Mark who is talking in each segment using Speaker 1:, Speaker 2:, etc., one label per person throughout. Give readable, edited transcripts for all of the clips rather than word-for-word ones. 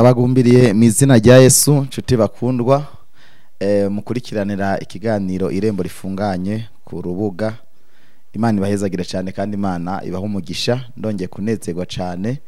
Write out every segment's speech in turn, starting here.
Speaker 1: Ndabagumbiriye mu izina rya Yesu, nshuti bakundwa, mukurikiranira ikiganiro Irembo Rifunganye ku rubuga. Imana ibahezagire cyane kandi Imana ibaha umugisha. Ndongeye kunezerwa cyane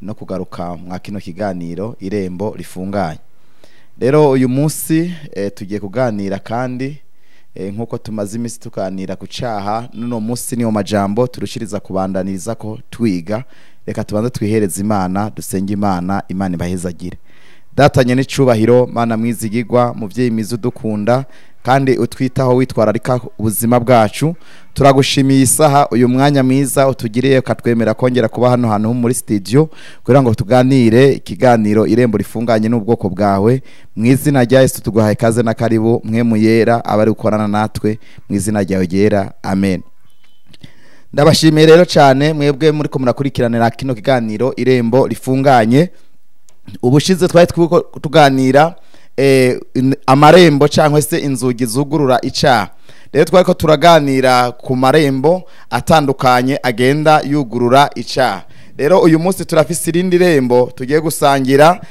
Speaker 1: no kugaruka mwa kino kiganiro Irembo Rifunganye. Rero uyu munsi tugiye kuganira kandi nkuko tumaze iminsi tuganira ku cyaha, n'uno munsi niyo majambo turushiriza kubandaniriza ko twiga. Reka tubanze twihereze Imana, dusenge Imana, Imana ibahezagire. Datanye n'icubahiro, Mana mwizigirwa, muvyeyi mwiza udukunda kandi utwitaho witwararika ubuzima bwacu, turagushimiye isaha uyu mwanya mwiza utugiriye ukatwemera kongera kuba hano hantu muri studio kugira ngo tuganire ikiganiro Irembo Rifunganye n'ubwoko bwawe. Mu izina rya Yesu tuguhaye kaze na karibu, mwe muyera abari gukorana natwe mu izina ryawe ryera, amen. Ndabashimiye rero cyane mwebwe muri ko murakurikiranira kino kiganiro Irembo Rifunganye. Ubushize twari tuganira amarembo cyangwa se inzugi zugurura icyaha. Rero twari ko turaganira ku marembo atandukanye agenda yugurura icyaha. Rero uyu munsi turafise irindi rembo tugiye gusangira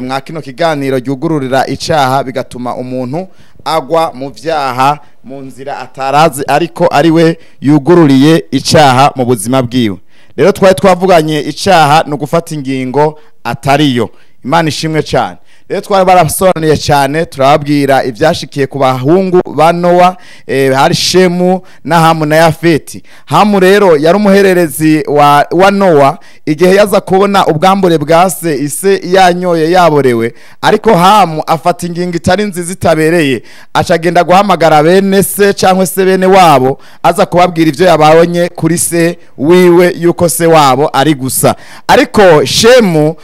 Speaker 1: mwa kino kiganiro ryugururira icyaha, bigatuma umuntu agwa mu vyaha mu nzira atarazi ariko ari we yugururiye icyaha mu buzima bwiwe. Rero twari twavuganye icyaha no gufata ingingo atariyo. Imana ishimwe cyane. Rero twari barasobanuye cyane, turababwira ibyashikiye ku bahungu ba Nowa, hari Shemu na Hamu na Yafeti. Hamu rero yari umuhererezi wa Nowa. Igihe yaza kubona ubwambure bwa se, ise yanyoye yaborewe, ariko Hamu afata ingingo itari nziza itabereye, acagenda guhamagara bene se cyangwa se bene wabo, aza kubabwira ibyo yabonye kuri se wiwe yuko se wabo ari gusa. Ariko Shemu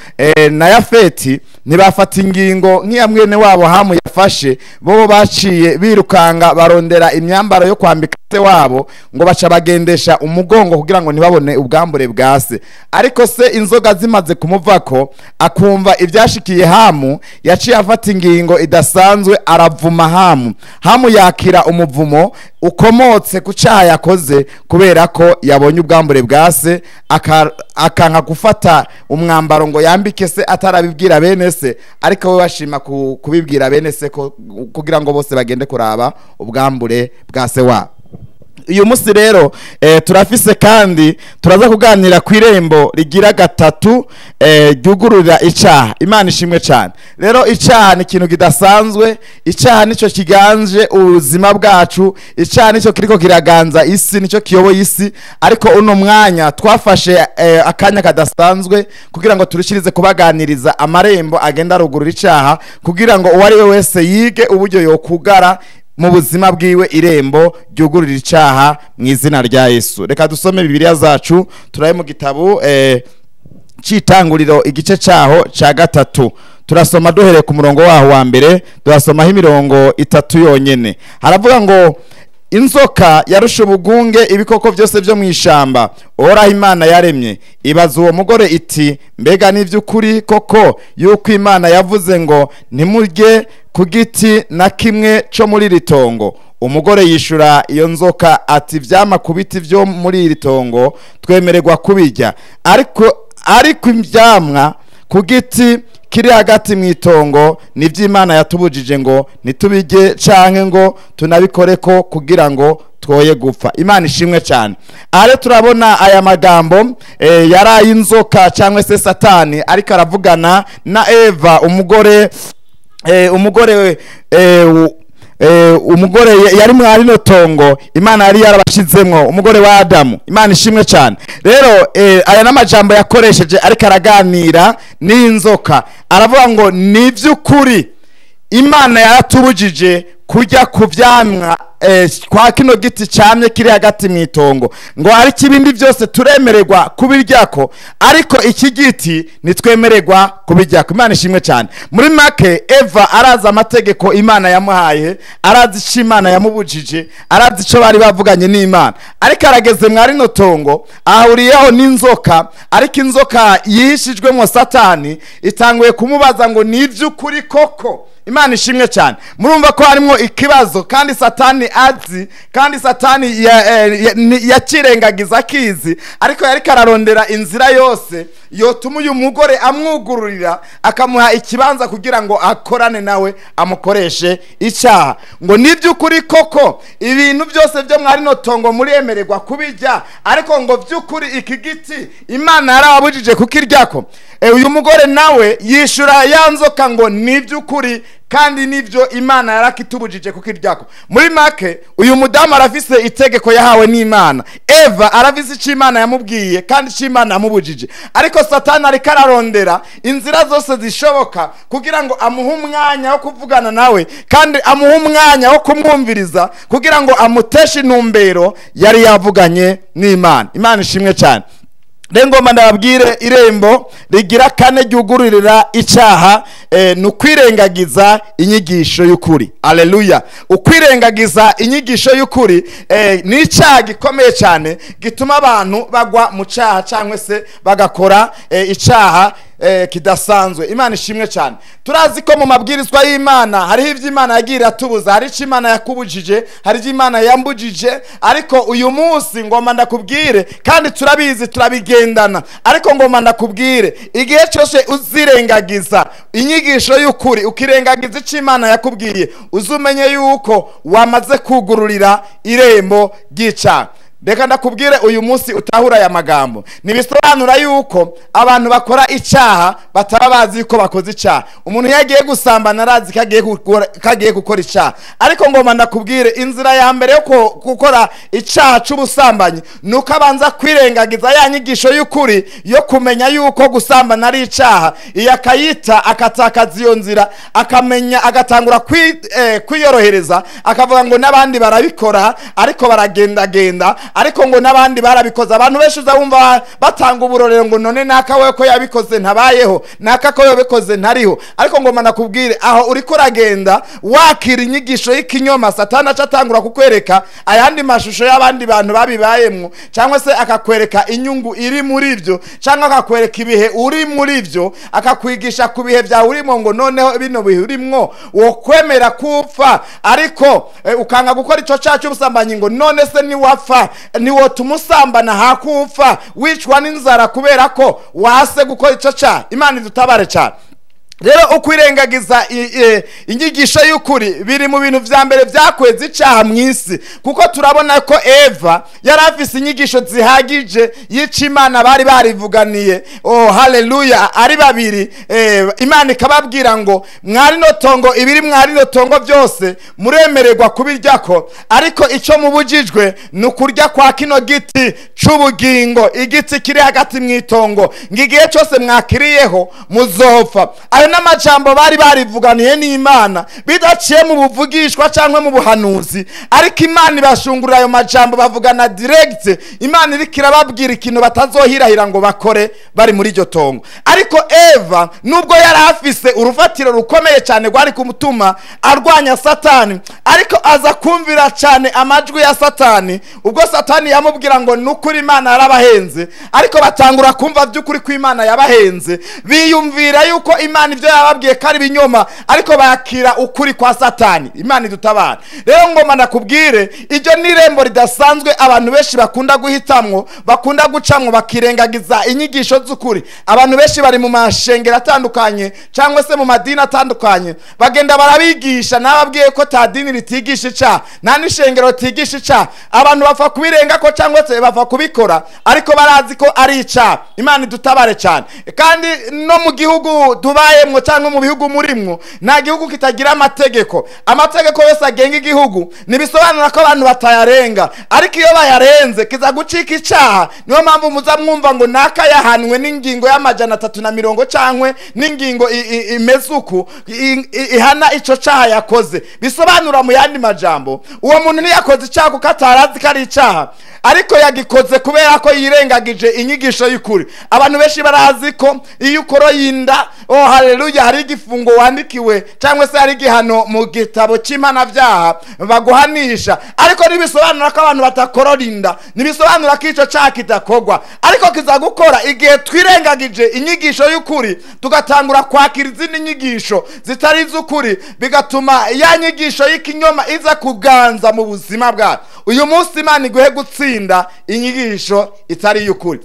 Speaker 1: na Yafeti ntibafata ingingo nk'iya mwene wabo Hamu yafashe. Bo baciye birukanga barondera imyambaro yo kwambika se wabo, ngo baca bagendesha umugongo kugira ngo ntibabone ubwambure bwa se. Ariko se inzoga zimaze kumuvako akumva ibyashikiye Hamu, yaciye afata ingingo idasanzwe aravuma Hamu. Hamu yakira umuvumo ukomotse ku cyaha yakoze, kubera ko yabonye ubwambure bwa se, akanka gufata umwambaro ngo yambike se atarabibwira bene se, ariko we bashima kubibwira bene se kugira ngo bose bagende kuraba ubwambure bwa se wabo. Uyu munsi rero turafise kandi turaza kuganira ku irembo rigira gatatu ryugururira icyaha. Imana ishimwe cyane. Rero icyaha ni ikintu kidasanzwe, icyaha nicyo kiganje ubuzima bwacu, icyaha nicyo kiriko kiraganza isi, nicyo kiyoboye isi. Ariko uno mwanya twafashe akanya kadasanzwe kugira ngo turushirize kubaganiriza amarembo agenda arugurura icyaha, kugira ngo uwari we wese yige uburyo yokugara mu buzima bwiwe irembo ryugururira icyaha mu izina rya Yesu. Reka dusome Bibiliya zacu, turaye mu gitabo cy'Itanguriro igice cyaho cya 3. Turasoma duhereye ku murongo waho wa mbere, turasomaho imirongo 3 yonyene. Haravuga ngo inzoka yarusha ubugunge ibikoko byose byo mu ishamba Uhoraho Imana yaremye, ibaza uwo mugore iti mbega n'ivy'ukuri koko yuko Imana yavuze ngo ntimurye ku giti na kimwe cyo muri iri tongo? Umugore yishura iyo nzoka ati vyama ku biti byo muri iri tongo twemererwa kubirya, ariko ivyamwa ku giti kiri hagati mu itongo nivy'Imana yatubujije ngo nitubirye canke ngo tunabikoreko kugira ngo twoye gupfa. Imana ishimwe cyane. Are turabona aya magambo yari inzoka cyangwa se Satani ariko aravugana na Eva, umugore umugore yari mwari no tongo Imana yari yarabashizemwo, umugore wa Adamu. Imana ishimwe cyane. Rero aya namajambo yakoresheje ariko araganira n'inzoka, aravuga ngo nivy'ukuri Imana yaratubujije kujya kuvyamwa kwa kino giti cyamye kiri hagati mu itongo, ngo ariko ibindi byose turemererwa kubiryako, ariko iki giti nitwemererwa kubiryako. Imana ishimwe cyane. Muri make Eva araza amategeko Imana yamuhaye, arazi icyo Imana yamubujije, arazi icyo bari bavuganye n'Imana, ariko arageze mwari no tongo ahuriyeho n'inzoka, ariko inzoka yihishijwemo Satani itanguye kumubaza ngo nivy'ukuri koko? Imana ishimwe cyane. Murumva ko harimo ikibazo kandi Satani Satani azi, kandi Satani yakirengagiza akizi, ariko yari kararondera inzira yose yotuma uyu mugore amwugururira akamuha ikibanza kugira ngo akorane nawe amukoreshe icyaha. Ngo niby'ukuri koko ibintu byose byo mwari no tongo muremererwa kubijya, ariko ngo by'ukuri iki giti Imana yarababujije kukiryako. Uyu mugore nawe yishura ya nzoka ngo niby'ukuri kandi nivyo Imana yarakitubujije kukiryako. Muri make uyu mudamu arafise itegeko yahawe n'Imana. Eva arafise icyo Imana yamubwiye kandi icyo Imana yamubujije, ariko Satani ariko ararondera inzira zose zishoboka kugira ngo amuhe umwanya wo kuvugana nawe, kandi amuhe umwanya wo kumwumviriza kugira ngo amuteshe intumbero yari yavuganye n'Imana. Imana ishimwe cyane. Rero ngomba ndababwire irembo rigira kane ryugururira icyaha, ni ukwirengagiza inyigisho y'ukuri. Haleluya! Ukwirengagiza inyigisho y'ukuri ni icyaha gikomeye cyane gituma abantu bagwa mu cyaha cyangwa se bagakora icyaha kidasanzwe. Imana ishimwe cyane. Turazi ko mu mabwirizwa y'Imana hariho ibyo Imana yagiye iratubuza, hari icyo Imana yakubujije, hari ibyo Imana yambujije, ariko uyu munsi ngomba ndakubwire, kandi turabizi turabigendana, ariko ngomba ndakubwire igihe cyose uzirengagiza inyigisho y'ukuri, ukirengagiza icyo Imana yakubwiye, uzumenye yuko wamaze kugururira irembo ry'icyaha. Reka ndakubwire uyu munsi utahura aya magambo. Nibisobanura yuko abantu bakora icyaha bataba bazi ko bakoze icyaha. Umuntu yagiye gusambana arazi kagiye gukora icyaha, ariko ngomba ndakubwire inzira ya mbere yo gukora icyaha cy'ubusambanyi nuko abanza kwirengagiza ya nyigisho y'ukuri yo kumenya yuko gusambana ari icyaha, iyo akayita akatakaza iyo nzira, akamenya agatangura kwiyorohereza, akavuga ngo n'abandi barabikora ariko baragendagenda, ariko ngo n'abandi barabikoze. Abantu benshi uzabumva batanga uburorero ngo none naka we ko yabikoze ntabayeho, naka ko yabikoze ntariho. Ariko ngomba nakubwire aho uriko uragenda wakira inyigisho y'ikinyoma, Satani acatangura kukwereka ayandi mashusho y'abandi bantu babibayemwo, cyangwa se akakwereka inyungu iri muri byo, cyangwa akakwereka ibihe uri muri byo, akakwigisha ku bihe byawe urimo ngo noneho bino bihe urimwo wokwemera kupfa, ariko ukanga gukora ico cyaha cy'ubusambanyi ngo none se niwapfa niwo tumusambana hakufa wicwa n'inzara kubera ko wase gukora ico cyaha. Imana idutabare cyane. Rero ukwirengagiza inyigisho y'ukuri biri mu bintu vya mbere vyakweza icyaha mw'isi, kuko turabona ko Eva yari afise inyigisho zihagije y'ico Imana bari barivuganiye. Oh haleluya! Ari babiri, Imana ikababwira ngo mwari no tongo ibiri mwari no tongo byose muremererwa kubiryako, ariko icyo mubujijwe ni ukurya kwa kino giti c'ubugingo, igiti kiri hagati mw'itongo, ngo igihe cyose mwakiriyeho muzopfa. Ayo n'amajambo bari barivuganiye n'Imana bidaciye mu buvugishwa cyangwa mu buhanuzi, ariko Imana ibashungurira ayo majambo bavugana direct. Imana iriko irababwira ikintu batazohirahira ngo bakore bari muri iryo tongo. Ariko Eva nubwo yari afise urufatiro rukomeye cyane rwari kumutuma arwanya Satani, ariko aza kumvira cyane amajwi ya Satani. Ubwo Satani yamubwira ngo nukuri Imana yarabahenze, ariko batangura kumva by'ukuri ko Imana yabahenze, biyumvira yuko Imana ibyo yababwiye ko ari binyoma, ariko bakira ukuri kwa Satani. Imana idutabara. Rero ngomba ndakubwire iryo ni irembo ridasanzwe abantu benshi bakunda guhitamwo, bakunda gucamwo, bakirengagiza inyigisho z'ukuri. Abantu benshi bari mu mashengero atandukanye cyangwa se mu madini atandukanye, bagenda barabigisha, nababwiye ko ta dini ritigisha icyaha, nta n'ishengero ritigisha icyaha. Abantu bapfa kubirenga ko cyangwa se bapfa kubikora, ariko barazi ko ari icyaha. Imana idutabare cyane. Kandi no mu gihugu tubayemwo cyangwa mu bihugu murimwo, nta gihugu kitagira amategeko. Amategeko yose agenga igihugu nibisobanura ko abantu batayarenga, ariko iyo bayarenze kiza gucika icyaha. Niyo mpamvu muza mwumva ngo naka yahanwe n'ingingo ya 350 cyangwa n'ingingo imeze uku ihana ico cyaha yakoze. Bisobanura mu yandi majambo uwo muntu ntiyakoze icyaha kuko atarazi ko ari icyaha, ariko yagikoze kubera ko yirengagije inyigisho y'ukuri. Abantu benshi barazi ko iyo ukoroye inda, oh haleluya, Haleluya, hari igifungo wandikiwe cyangwa se hari igihano mu gitabo cy'impanabyaha baguhanisha, ariko ntibisobanura ko abantu batakorora inda, ntibisobanura ko icyo cyaha kidakogwa, ariko kiza gukora igihe twirengagije inyigisho y'ukuri tugatangura kwakira izindi nyigisho zitari iz'ukuri, bigatuma ya nyigisho y'ikinyoma iza kuganza mu buzima bwacu. Uyu munsi Imana iguhe gutsinda inyigisho itari y'ukuri.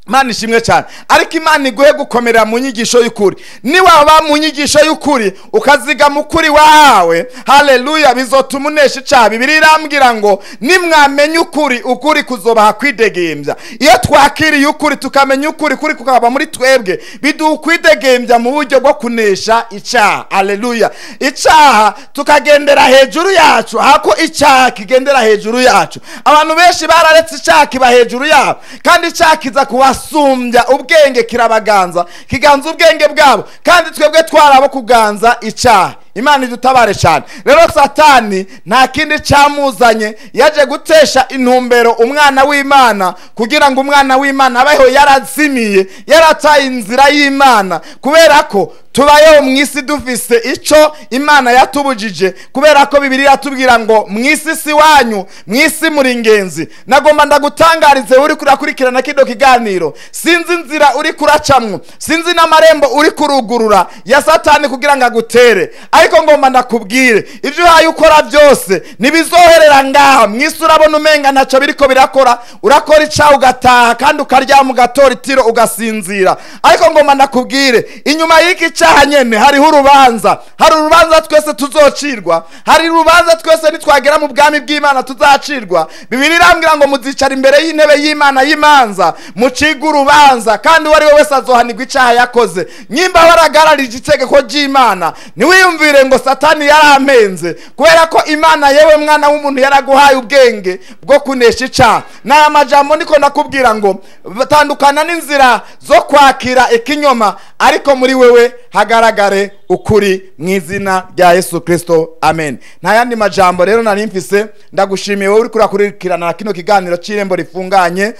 Speaker 1: Imana ishimwe cyane, ariko Imana iguhe gukomera mu nyigisho y'ukuri. Niwaba mu nyigisho y'ukuri ukaziga mu kuri wawe, haleluya, bizotuma unesha icyaha. Bibiliya irambwira ngo nimwamenya ukuri, ukuri kuzobaha kwidegembya. Iyo twakiriye ukuri tukamenya ukuri, kuri kukaba muri twebwe, biduha kwidegembya mu buryo bwo kunesha icyaha. Haleluya, icyaha tukagendera hejuru yacu, hako icyaha kigendera hejuru yacu. Abantu benshi bararetse icyaha kiba hejuru yabo, kandi icyaha kiza kubasumbya ubwenge, kirabaganza, kiganza ubwenge bwabo, kandi twebwe twarabo kuganza icyaha. Imana idutabare cyane. Rero Satani nta kindi cyamuzanye, yaje gutesha intumbero umwana w'Imana, kugira ngo umwana w'Imana abeho yarazimiye, yarataye inzira y'Imana, kubera ko tubayeho mu isi dufise icyo Imana yatubujije, kubera ko Bibiliya iratubwira ngo mu isi si wanyu, mu isi muri ingenzi. Nagomba ndagutangarize uri kurakurikirana kino kiganiro, sinzi inzira uri kuracamwo, sinzi n'amarembo uri kurugurura ya Satani kugira ngo agutere, ariko ngomba ndakubwire ibyo uhaye ukora byose ntibizoherera ngaha mu isi. Urabona umenga ntacyo biriko birakora, urakora icyaha ugataha kandi ukaryama ugatora itiro ugasinzira, ariko ngomba ndakubwire inyuma y'iki cyaha nyene hariho urubanza. Hari urubanza twese tuzocirwa, hari urubanza twese nitwagera mu bwami bw'Imana tuzacirwa. Bibiliya irambwira ngo muzicara imbere y'intebe y'Imana y'imanza, mucige urubanza, kandi uwo ari we wese azohanirwa icyaha yakoze. Nyimba waragararije itegeko ry'Imana, ntiwiyumvire ngo Satani yarampenze, kubera ko Imana yewe mwana w'umuntu yaraguhaye ubwenge bwo kunesha icyaha. N'aya majambo niko ndakubwira ngo tandukana n'inzira zo kwakira ikinyoma, ariko muri wewe hagaragare ukuri mu izina rya Yesu Kristo, amen. Nta yandi majambo rero nari mfise. Ndagushimiye wowe uri kurakurikirana kino kiganiro cy'irembo rifunganye.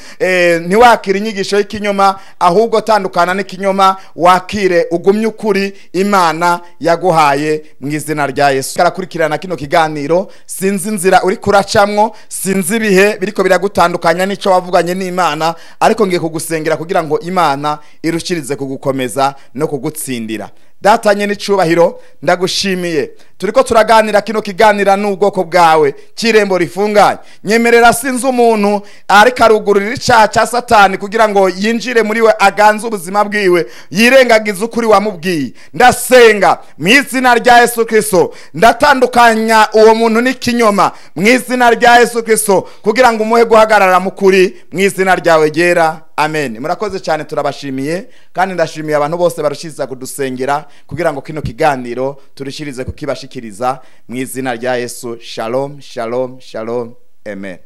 Speaker 1: Ntiwakire inyigisho y'ikinyoma, ahubwo tandukana n'ikinyoma, wakire ugumye ukuri Imana yaguhaye mu izina rya Yesu. Karakurikirana kino kiganiro, sinzi inzira uri kuracamwo, sinzi ibihe biriko biragutandukanya n'ico wavuganye n'Imana, ariko ngiye kugusengera kugira ngo Imana irushirize kugukomeza no kugutsindira. Datanye n'icubahiro, ndagushimiye. Turiko turaganira kino kiganira n'ubwoko bwawe cy'irembo rifunganye. Nyemerera sinzi umuntu ariko arugururira icyaha cya Satani kugira ngo yinjire muri we aganze ubuzima bwiwe, yirengagize ukuri wamubwiye. Ndasenga mu izina rya Yesu Kristo, ndatandukanya uwo muntu n'ikinyoma mu izina rya Yesu Kristo, kugira ngo umuhe guhagarara mu kuri mu izina ryawe ryera, amen. Murakoze cyane, turabashimiye, kandi ndashimiye abantu bose barushiza kudusengera kugira ngo kino kiganiro turushirize kukibashikiriza mu izina rya Yesu. Shalom, shalom, shalom, amen.